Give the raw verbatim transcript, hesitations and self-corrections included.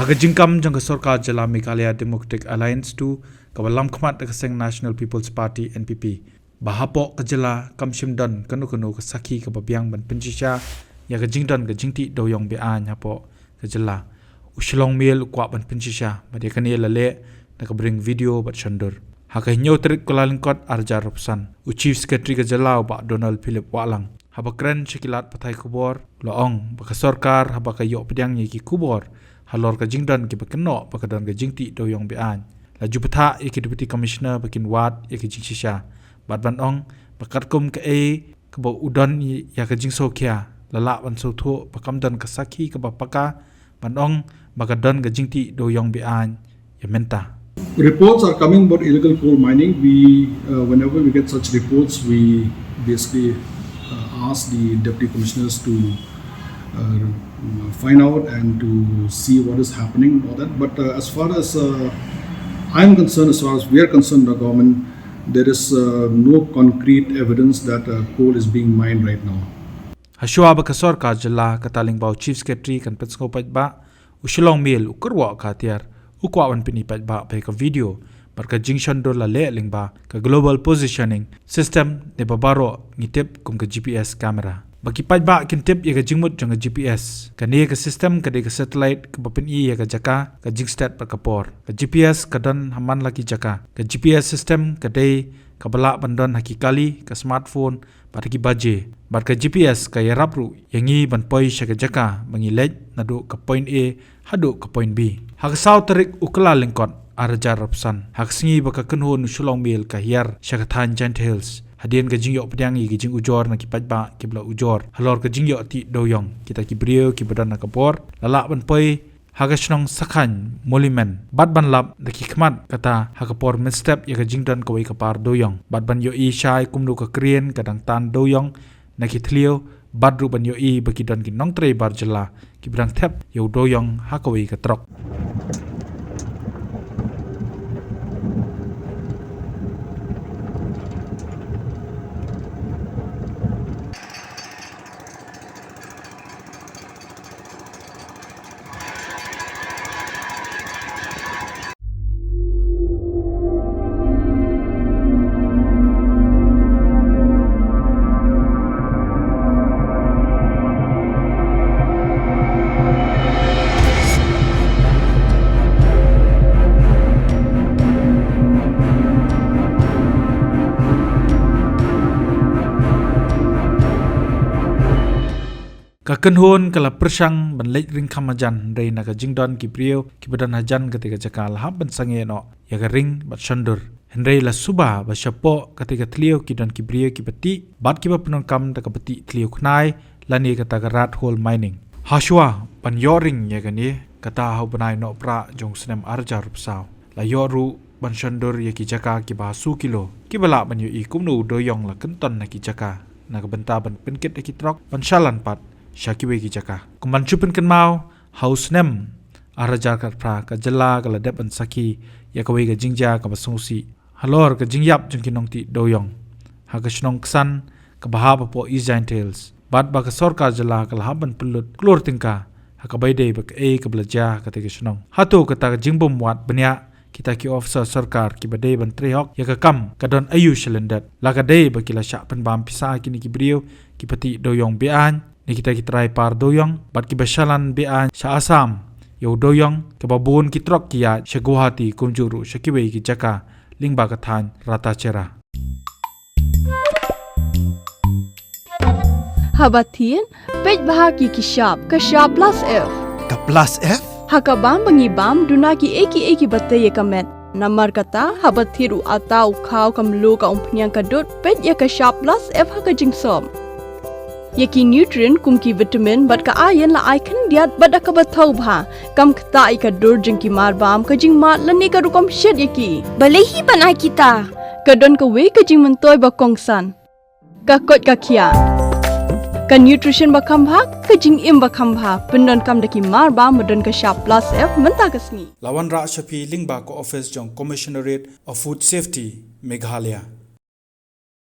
Ka jingkam jong ka sorkar jylla Meghalaya Democratic Alliance two kaba lamkhmat da ka seng National People's Party, N P P, ba hapoh ka jylla kam shym don kano kano ka sakhi kaba biang ban pynshisha ïa ka jingdon ka jingtih dewïong be-aiñ hapoh ka jylla. U Shillong Mail u kwah ban pynshisha bad ïa kane la leh na ka bring video bad shondur. Ha ka hynñiew tarik Kyllalyngkot arhajar arphew san, u Chief Secretary ka jylla u Bah Donald Philip Wahlang, haba kren sha ki lad pathai khubor, u la ong ba ka sorkar haba ka ïoh pdiang ïa ki khubor halor ka jingdon kiba kynnoh ba ka don ka jingtih dewïong be-aiñ, la ju bthah ïa ki Deputy Commissioner ba kin wad ïa ka jingshisha bad ban ong ba katkum kaei kaba u don ïa ka jingsngewkhia, la lah ban sngewthuh ba kam don ka sakhi kaba paka ban ong ba ka don ka jingtih dewïong be-aiñ ïa mynta. Reports are coming about illegal coal mining. We, uh, whenever we get such reports, we basically, uh, ask the deputy commissioners to, uh, find out and to see what is happening and all that. But, uh, as far as, uh, I'm concerned, as far as we are concerned, the government, there is, uh, no concrete evidence that, uh, coal is being mined right now. Hashwa ba ka sorkar jylla, kata lyngba u Chief Secretary kan pynsngew paidbah, u Shillong Mail u kyrwoh ka tiar, u kwah ban pyni paidbah ba ka video bad ka jingshondur la leh lyngba ka global positioning system, ne ba baroh ngi tip kum ka G P S camera. Ba ki paidbah kin tip ïa ka jingmut jong ka G P S. Kane ka system ka dei ka satellite kaba pyni ïa ka jaka, ka jingstet bad ka por. Ka G P S ka don ha man la ki jaka. Ka G P S system ka dei kaba lah ban don ha ki kali, ka smartphone bad ha ki baje. Bad ka G P S ka ïarap ruh ïa ngi ban poi sha ka jaka ba ngi leit naduh ka point A haduh ka point B. Ha ka saw tarik u Kyllalyngkot arhajar arphew san, ha ka sngi ba ka kynhun u Shillong Mail ka hiar sha ka thaiñ Jaintia Hills, hadien ka jingïoh pdiang ïa ki jingujor na ki paidbah kiba la ujor halor ka jingïoh tih dewïong, kita ki briew kiba don ha ka bor la lah ban poi ha ka shnong Sakhain Monument bad ban lap da ki khmat, kata ha ka por mynstep ïa ka jingdon kawei ka par dewïong, bad ban ïohi shai kumno ka crane ka dang tan dewïong na ki thliew, bad ruh ban ïohi ba ki don ki nongtrei bar jylla kiba dang thep ïa u dewïong ha kawei ka trok. Ka kynhun ka la pyrshang ban leit ring kham hajan, hynrei na ka jingdon ki briew kiba don hajan kata ka jaka la hap ban sangeh noh ïa ka ring bad shondur. Hynrei la suba ba shapoh kata ka thliew ki don ki briew kiba tih bad kiba pyndonkam da kaba tih thliew khnai lane kata ka rat hole mining. Hashwa ban ïoh ring ïa kane, kata ha u bnai Nohprah jong u snem arhajar arphew saw, la ïoh ruh ban shondur ïa ki jaka kiba ha soo kilo, kiba lah ban ïohi kumno u dewïong la kynton na ki jaka na ka bynta ban pynkit ïa ki trok ban shalan pat sha kiwei ki jaka. Kum ban shu pynkynmaw, ha u snem arhajar khatphra ka jylla ka la dep ban sakhi ïa kawei ka jingjia kaba sngewsih halor ka jingïap jong ki nongtih dewïong ha ka shnong Ksan kaba hap hapoh East Jaintia Hills, bad ba ka sorkar jylla ka la hap ban pynlut klur tyngka ha kaba ïadei bad kaei kaba la jia ha kata ka shnong. Hato kata ka jingbym wad bniah kita ki officer sorkar kiba dei ban trei hok ïa ka kam ka don aïu shalyndet? La ka dei ba ki la shah pynbam pisa kine ki briew kiba tih dewïong be-aiñ, ne kita ki trai par dewïong bad kiba shalan be-aiñ sha Assam ïa u dewïong, kaba bun ki trok ki ïaid sha Guwahati kumjuh ruh sha kiwei ki jaka lyngba ka thaiñ Ratacherra. Haba thied, peit bha ki ki shap, ka shap plus F. Ka plus F? Ha ka bam ba ngi bam, duna kiei kiei kiba tei ïa ka met. Namar kata, haba thied u atta u khaw, ka mluh, ka umphniang, ka dud, peit ïa ka shap plus F ha ka jingsop. Ïa ki nutrient kum ki vitamin bad ka iron la ai khyndiat bad da kaba thaw bha. Kam ktah ïa ka dur jong ki mar bam, ka jingmad lane ka rukom shet ïa ki. Balei hi ban ai kita? Ka don kawei ka jingmyntoi ba kongsan. Ka koit ka khiah. Ka nutrition ba kham bha, ka jingim ba kham bha. Pyndonkam da ki mar bam ba don ka shap plus F mynta ka sngi. La wanrah sha phi lyngba ka office jong Commissionerate of Food Safety, Meghalaya.